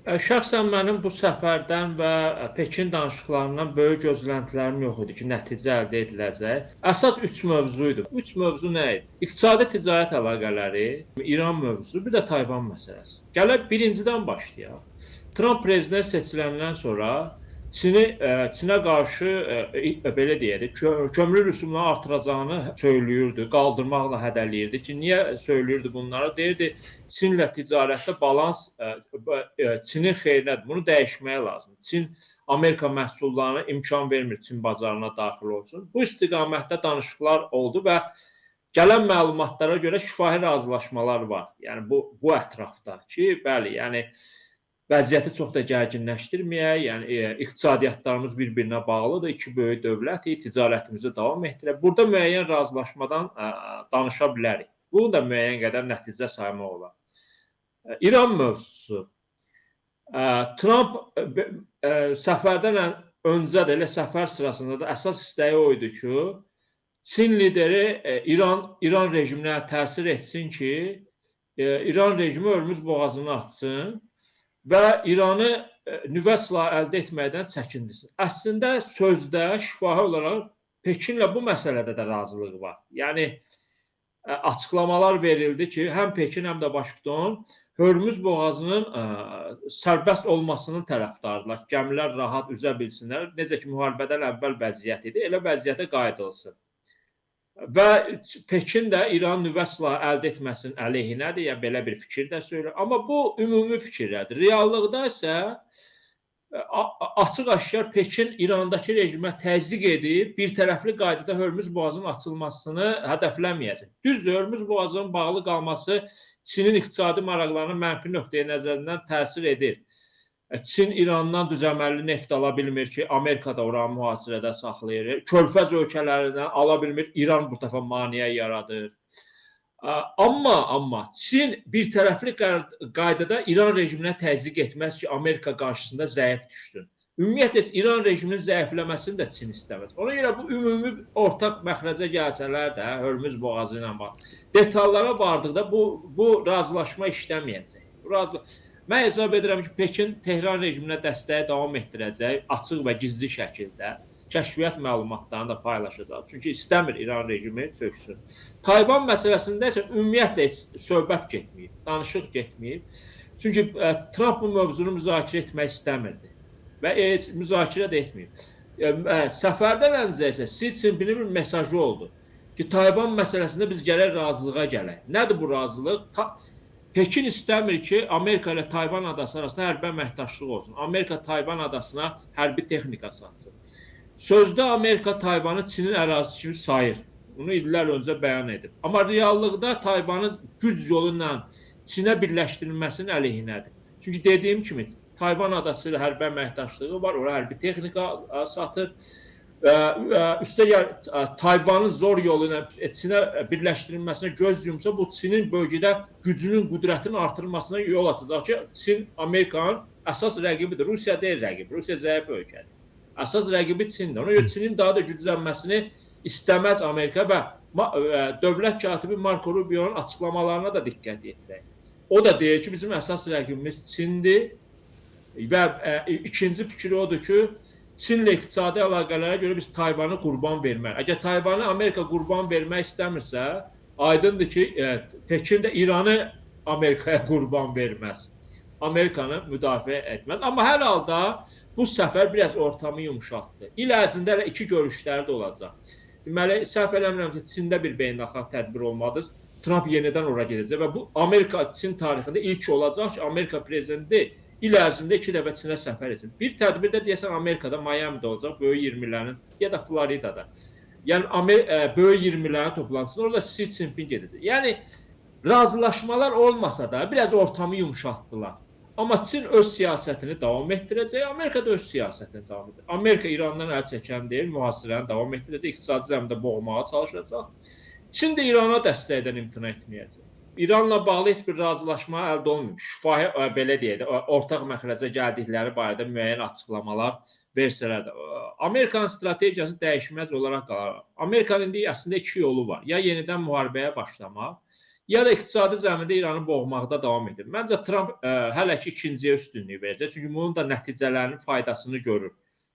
Şəxsən mənim bu səfərdən və Pekin danışıqlarından böyük gözləntilərim yox idi ki, nəticə əldə ediləcək. Əsas 3 mövzu idi. 3 mövzu nə idi? İqtisadi ticarət əlaqələri, İran mövzusu, bir də Tayvan məsələsi. Gələk birincidən başlayaq. Tramp prezident seçiləndən sonra Çinə qarşı belə deyək, kömür rüsumlarını artıracağını söyləyirdi, qaldırmaqla hədələyirdi ki, niyə söyləyirdi bunları? Deyirdi, Çinlə ticarətdə balans Çinin xeyrinədir. Bunu dəyişmək lazımdır. Çin Amerika məhsullarına imkan vermir Çin bazarına daxil olsun. Bu istiqamətdə danışıqlar oldu və gələn məlumatlara görə şifahi razılaşmalar var. Yəni bu ətrafda ki, bəli, yəni vəziyyəti çox da gərginləşdirməyək, yəni iqtisadiyyatlarımız bir-birinə bağlıdır, iki böyük dövlətik, ticarətimizi davam etdirək. Burada müəyyən razılaşmadan danışa bilərik. Bunu da müəyyən qədər nəticə saymaq olar. İran mövzusu. Tramp səfərdən öncə də, elə səfər sırasında da əsas istəyi o idi ki, Çin lideri İran rejiminə təsir etsin ki, İran rejimi Hörmüz boğazını açsın və İranı nüvə silahı əldə etməkdən çəkindirsin. Əslində sözdə şifahi olaraq Pekinlə bu məsələdə də razılıq var. Yəni açıqlamalar verildi ki, həm Pekin, həm də Vaşinqton Hörmüz boğazının sərbəst olmasının tərəfdarıdırlar. Gəmilər rahat üzə bilsinlər. Necə ki müharibədən əvvəl vəziyyət idi, elə vəziyyətə qayıdılsın. Və Pekin də İran nüvə silahı əldə etməsinin əleyhinədir, yəni belə bir fikir də söylüyor. Amma bu ümumi fikirlərdir. Reallıqda isə açıq-aşkar Pekin İrandakı rejimə təzyiq edib bir tərəfli qaydada Hörmüz boğazının açılmasını hədəfləməyəcək. Düzdür, Hörmüz boğazının bağlı qalması Çinin iqtisadi maraqlarına mənfi nöqteyi nəzərindən təsir edir. Çin İrandan düzəməlli neft ala bilmir ki, Amerika da oranı mühasirədə saxlayır. Körfəz ölkələrindən ala bilmir, İran bu dəfə maneə yaradır. Amma Çin bir tərəfli qaydada İran rejiminə təzyiq etməz ki, Amerika qarşısında zəif düşsün. Ümumiyyətlə İran rejiminin zəifləməsini də Çin istəməz. Ona görə bu ümumi ortaq məxrəcə gəlsələr də Hörmüz boğazı ilə bağlı detallara vardıqda bu razılaşma işləməyəcək. Mən hesab edirəm ki, Pekin Tehran rejiminə dəstəyi davam etdirəcək açıq və gizli şəkildə. Kəşfiyyat məlumatlarını da paylaşacaq. Çünki istəmir İran rejimi çöksün. Tayvan məsələsində isə ümumiyyətlə heç söhbət getməyib, danışıq getməyib. Çünki Tramp bu mövzunu müzakirə etmək istəmirdi və heç müzakirə də etməyib. Səfərdən öncə isə Xi Jinping'in bir mesajı oldu ki, Tayvan məsələsində biz gərək razılığa gələk. Nədir bu razılıq? Pekin istəmir ki, Amerika ilə Tayvan adası arasında hərbi əməkdaşlıq olsun. Amerika Tayvan adasına hərbi texnika satsın. Sözdə Amerika Tayvanı Çinin ərazisi kimi sayır. Bunu illər öncə bəyan edib. Amma reallıqda Tayvanın güc yolu ilə Çinə birləşdirilməsinin əleyhinədir. Çünki dediyim kimi Tayvan adası ilə hərbi əməkdaşlığı var, ora hərbi texnika satır. Üstəgəl Tayvanın zor yolu ilə Çinə birləşdirilməsinə göz yumsa, bu Çinin bölgədə gücünün, qüdrətinin artırılmasına yol açacaq ki, Çin Amerikanın əsas rəqibidir. Rusiya deyil rəqib. Rusiya zəif ölkədir. Əsas rəqibi Çindir. Ona görə Çinin daha da güclənməsini istəməz Amerika və dövlət katibi Marco Rubio'nun açıqlamalarına da diqqət yetirək. O da deyir ki, bizim əsas rəqibimiz Çindir və ikinci fikri odur ki, Çinlə iqtisadi əlaqələrə görə biz Tayvanı qurban verməliyik. Əgər Tayvanı Amerika qurban vermək istəmirsə, aydındır ki, Pekin də İranı Amerikaya qurban verməz. Amerikanı müdafiə etməz. Amma hər halda bu səfər biraz ortamı yumşaltdı. İl ərzində hələ iki görüşləri də olacaq. Deməli, səhv eləmirəmsə, Çində bir beynəlxalq tədbir olmadı. Tramp yenidən ora gedəcək və bu Amerika-Çin tarixində ilk olacaq ki, Amerika prezidenti il ərzində 2 dəfə Çinə səfər etsin. Bir tədbirdə deyəsən Amerikada, Miami'də olacaq, böyük 20-lərin ya da Floridada. Yəni böyük 20-lərin toplantısında orada Xi Jinping gedəcək. Yəni razılaşmalar olmasa da biraz ortamı yumşaltdılar. Amma Çin öz siyasətini davam etdirəcək, Amerika da öz siyasətini davam etdirəcək. Amerika İrandan əl çəkən deyil, mühasirəni davam etdirəcək, iqtisadi zəmində boğmağa çalışacaq. Çin də İrana dəstəkdən imtina etməyəcək. İranla bağlı heç bir razılaşma əldə olmayıb. Şifahi, belə deyək də, ortaq məxrəcə gəldikləri barədə müəyyən açıqlamalar versələr də. Amerikanın strategiyası dəyişməz olaraq qalar. Amerikanın indi əslində iki yolu var. Ya yenidən müharibəyə başlamaq, ya da iqtisadi zəmində İranı boğmaqda davam edir. Məncə Tramp hələ ki ikinciyə üstünlük verəcək. Çünki bunun da nəticələrinin faydasını görür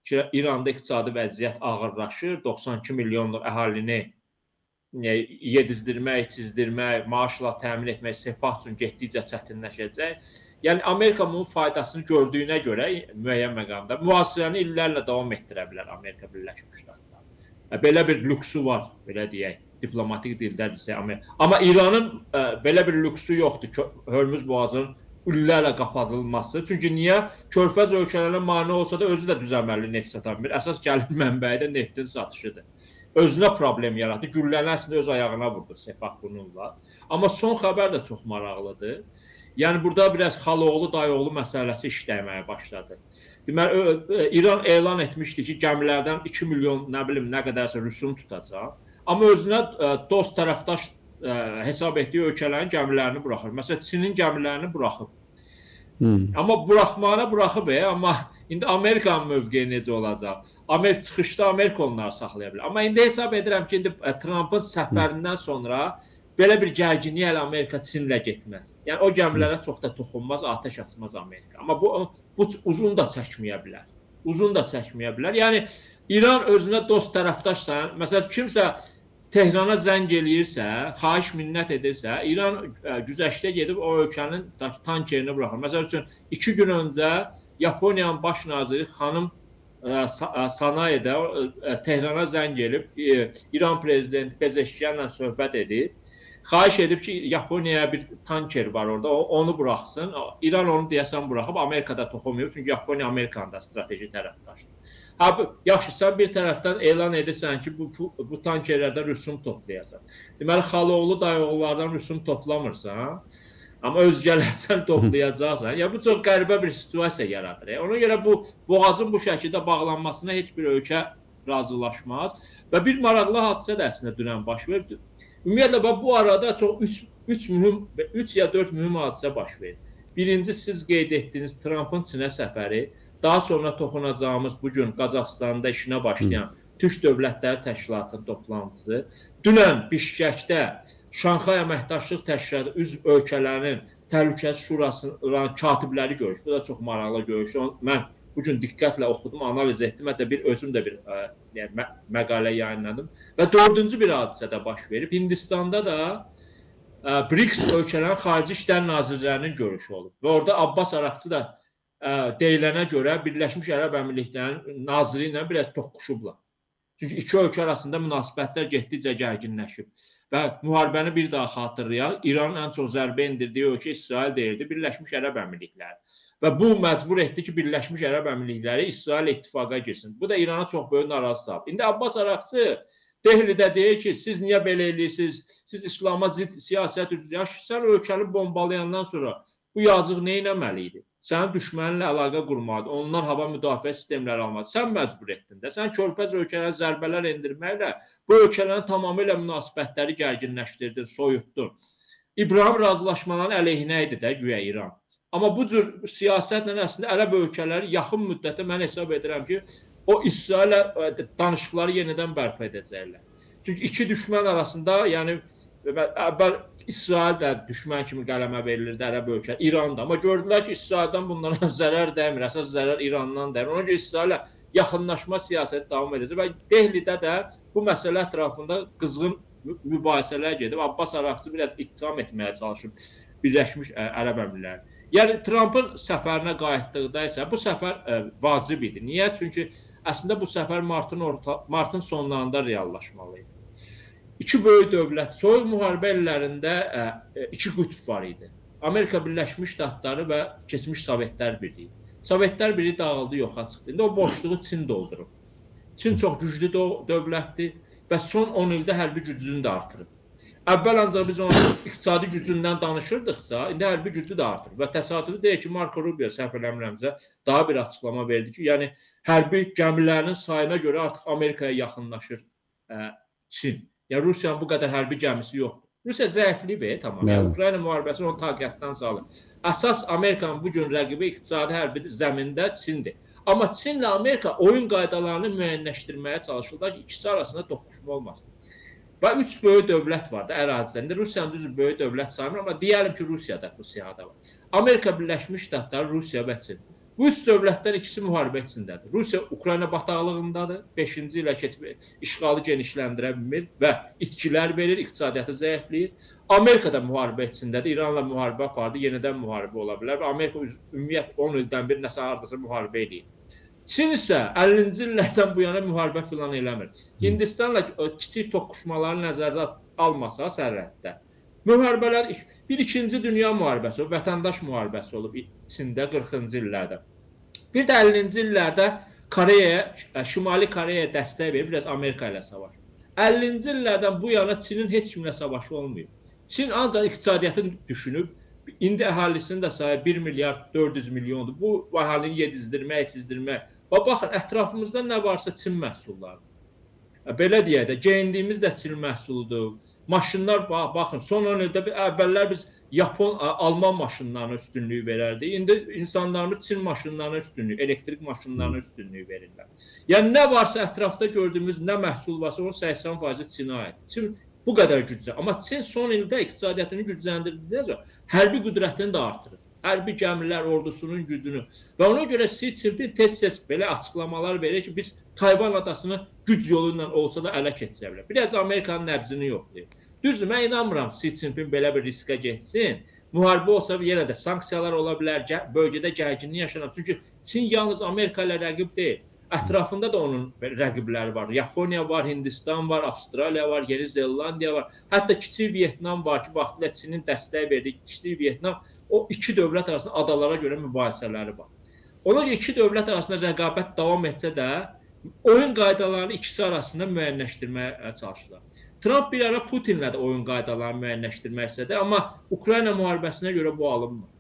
ki, İranda iqtisadi vəziyyət ağırlaşır, 92 milyonluq əhalini yedizdirmək, içizdirmək, maaşla təmin etmək Sepah üçün getdikcə çətinləşəcək. Yəni Amerika bunun faydasını gördüyünə görə müəyyən məqamda mühasirəni illərlə davam etdirə bilər Amerika Birləşmiş Ştatları. Belə bir lüksu var, belə deyək, diplomatik dildədirsə Amerika. Amma İranın belə bir lüksu yoxdur Hörmüz boğazının illərlə qapadılması. Çünki niyə? Körfəz ölkələrinə mane olsa da özü də düzəməlli neft sata bilmir. Əsas gəlir mənbəyi də neftin satışıdır. Özünə problem yaratdı. Gülləni əslində öz ayağına vurdu Sepah bununla. Amma son xəbər də çox maraqlıdır. Yəni burada biraz xaloğlu, dayıoğlu məsələsi işləməyə başladı. Deməli, İran elan etmişdi ki, gəmilərdən 2 milyon nə bilim nə qədərsə rüsum tutacaq. Amma özünə dost tərəfdaş hesab etdiyi ölkələrin gəmilərini buraxır. Məsələn, Çinin gəmilərini buraxıb. Amma buraxmağına buraxıb, amma indi Amerikanın mövqeyi necə olacaq? Amerika çıxışda Amerika onları saxlaya bilər. Amma indi hesab edirəm ki, indi Trumpın səfərindən sonra belə bir gərginlik hələ Amerika Çinlə getməz. Yəni o gəmilərə çox da toxunmaz, atəş açmaz Amerika. Amma bu uzun da çəkməyə bilər. Uzun da çəkməyə bilər. Yəni İran özünə dost tərəfdaş sayan, məsələn, kimsə Tehrana zəng eləyirsə, xahiş minnət edirsə, İran güzəştə gedib o ölkənin tankerini buraxır. Məsəl üçün, 2 gün öncə Yaponiyanın baş naziri xanım Sanaedə Tehrana zəng elib, İran prezidenti Pezeşkiyanla söhbət edib. Xahiş edib ki, Yaponiyaya bir tanker var orada, onu buraxsın. İran onu deyəsən buraxıb, Amerikada toxunmayıb, çünki Yaponiya Amerikanın da strateji tərəfdaşıdır. Ha, yaxşı, sən bir tərəfdən elan edirsən ki, bu tankerlərdən rüsum toplayacaq. Deməli, xaloğlu, dayıoğullardan rüsum toplamırsan, amma özgələrdən toplayacaqsan. Ya, bu çox qəribə bir situasiya yaradır. Ona görə bu boğazın bu şəkildə bağlanmasına heç bir ölkə razılaşmaz. Və bir maraqlı hadisə də əslində dünən baş verdi. Ümumiyyətlə, bu arada çox 3 ya 4 mühüm hadisə baş verir. Birinci, siz qeyd etdiyiniz Trumpın Çinə səfəri, daha sonra toxunacağımız bugün Qazaxıstanda işinə başlayan Türk Dövlətləri Təşkilatının toplantısı, dünən Bişkəkdə Şanxay Əməkdaşlıq Təşkilatı üzv ölkələrinin Təhlükəsizlik Şurasının katibləri görüşü. Bu da çox maraqlı görüşü. Mən bugün diqqətlə oxudum, analiz etdim, hətta bir özüm də bir yəni, məqalə yayınladım. Və dördüncü bir hadisə də baş verib. Hindistanda da BRICS ölkələrin xarici işlər nazirlərinin görüşü olub. Və orada Abbas Araqçı da deyilənə görə Birləşmiş Ərəb Əmirliklərinin naziri ilə biraz toqquşublar. Çünki iki ölkə arasında münasibətlər getdikcə gərginləşib. Və müharibəni bir daha xatırlayaq, İranın ən çox zərbə endirdiyi ölkə İsrail deyildi, Birləşmiş Ərəb Əmirlikləri. Və bu məcbur etdi ki, Birləşmiş Ərəb Əmirlikləri İsrail ittifaqa girsin. Bu da İrana çox böyük narazı salıb. İndi Abbas Araqçı Dehlidə deyir ki, siz niyə belə eləyirsiniz, siz İslama zidd siyasət üzrə, sən ölkəni bombalayandan sonra bu yazıq nə etməli idi? Sənin düşməninlə əlaqə qurmalıdır, onlar hava müdafiə sistemləri almalıdır. Sən məcbur etdin də, sən körfəz ölkələrə zərbələr endirməklə bu ölkələrin tamamilə münasibətləri gərginləşdirdin, soyutdun. İbrahim razılaşmaların əleyhinə idi də güya İran. Amma bu cür siyasətlə əslində ərəb ölkələri yaxın müddətdə mən hesab edirəm ki, o İsraillə danışıqları yenidən bərpa edəcəklər. Çünki iki düşmən arasında, yəni əvvəl İsrail də düşmən kimi qələmə verilirdi ərəb ölkə, İran da. Amma gördülər ki, İsraildən bunlara zərər dəymir, əsas zərər İrandan dəymir. Ona görə İsraillə yaxınlaşma siyasəti davam edəcək və Dehlidə də bu məsələ ətrafında qızğın mübahisələr gedib. Abbas Araqçı biraz ittiham etməyə çalışıb Birləşmiş Ərəb Əmirlikləri. Yəni Trumpın səfərinə qayıtdıqda isə bu səfər vacib idi. Niyə? Çünki əslində bu səfər martın sonlarında reallaşmalı idi. İki böyük dövlət, soyuq müharibə illərində iki qütb var idi. Amerika Birləşmiş Ştatları və keçmiş Sovetlər Birliyi. Sovetlər Birliyi dağıldı, yoxa çıxdı. İndi o boşluğu Çin doldurub. Çin çox güclü dövlətdir və son 10 ildə hərbi gücünü də artırıb. Əvvəl ancaq biz onun iqtisadi gücündən danışırdıqsa, indi hərbi gücü də artırıb. Və təsadüfi deyil ki, Marco Rubio səhv eləmirəmsə daha bir açıqlama verdi ki, yəni hərbi gəmilərinin sayına görə artıq Amerikaya yaxınlaşır Çin. Yəni Rusiyanın bu qədər hərbi gəmisi yoxdur. Rusiya zəifliyib tamam. Yəni, Ukrayna müharibəsi onu taqətdən salır. Əsas Amerikanın bu gün rəqibi iqtisadi hərbi zəmində Çindir. Amma Çinlə Amerika oyun qaydalarını müəyyənləşdirməyə çalışırlar ki, ikisi arasında toqquşma olmasın. Bax, 3 böyük dövlət var da ərazidə. İndi Rusiyanı düzdür böyük dövlət saymıram, amma deyəlim ki, Rusiya da bu siyahıda var. Amerika Birləşmiş Ştatları, Rusiya və Çin. Bu üç dövlətdən ikisi müharibə içindədir. Rusiya Ukrayna bataqlığındadır. 5-ci ilə keçib işğalı genişləndirə bilmir və itkilər verir, iqtisadiyyatı zəifləyir. Amerika da müharibə içindədir. İranla müharibə apardı, yenidən müharibə ola bilər və Amerika ümumiyyətlə 10 ildən bir nəsə hardasa müharibə eləyir. Çin isə 50-ci illərdən bu yana müharibə filan eləmir. Hindistanla kiçik toqquşmaları nəzərdə almasa sərhəddə. Müharibələr bir ikinci dünya müharibəsi, vətəndaş müharibəsi olub Çində 40-cı illərdə. Bir də 50-ci illərdə Koreya, Şimali Koreyaya dəstək verib biraz Amerika ilə savaşıb. 50-ci illərdən bu yana Çinin heç kimlə savaşı olmayıb. Çin ancaq iqtisadiyyatını düşünüb. İndi əhalisinin də sayı 1 milyard 400 milyondur. Bu əhalini yedizdirmək, içizdirmək. Baxın, ətrafımızda nə varsa Çin məhsullarıdır. Belə deyək də, geyindiyimiz də Çin məhsuludur. Maşınlar, baxın, son 10 ildə əvvəllər biz Yapon, Alman maşınlarına üstünlüyü verərdik. İndi insanlarımız Çin maşınlarına üstünlüyü, elektrik maşınlarına üstünlüyü verirlər. Yəni, nə varsa ətrafda gördüyümüz nə məhsul varsa, onun 80% Çinə aid. Çin bu qədər güclü. Amma Çin son ildə iqtisadiyyatını gücləndirdikdən sonra hərbi qüdrətini də artırır. Hərbi gəmilər, ordusunun gücünü. Və ona görə Xi Jinping tez-tez belə açıqlamalar verir ki, biz Tayvan adasını güc yolu ilə olsa da ələ keçirə bilər. Biraz Amerikanın nəbzini yoxlayır. Düzdür, mən inanmıram Xi Jinping belə bir riskə getsin. Müharibə olsa yenə də sanksiyalar ola bilər, bölgədə gərginlik yaşanar. Çünki Çin yalnız Amerika ilə rəqib deyil. Ətrafında da onun rəqibləri var. Yaponiya var, Hindistan var, Avstraliya var, Yeni Zelandiya var. Hətta kiçik Vyetnam var ki, vaxtilə Çinin dəstək verdiyi kiçik Vyetnam, o iki dövlət arasında adalara görə mübahisələri var. Ona görə iki dövlət arasında rəqabət davam etsə də, oyun qaydalarını ikisi arasında müəyyənləşdirməyə çalışırlar. Tramp bir ara Putinlə də oyun qaydalarını müəyyənləşdirmək istədi, amma Ukrayna müharibəsinə görə bu alınmır.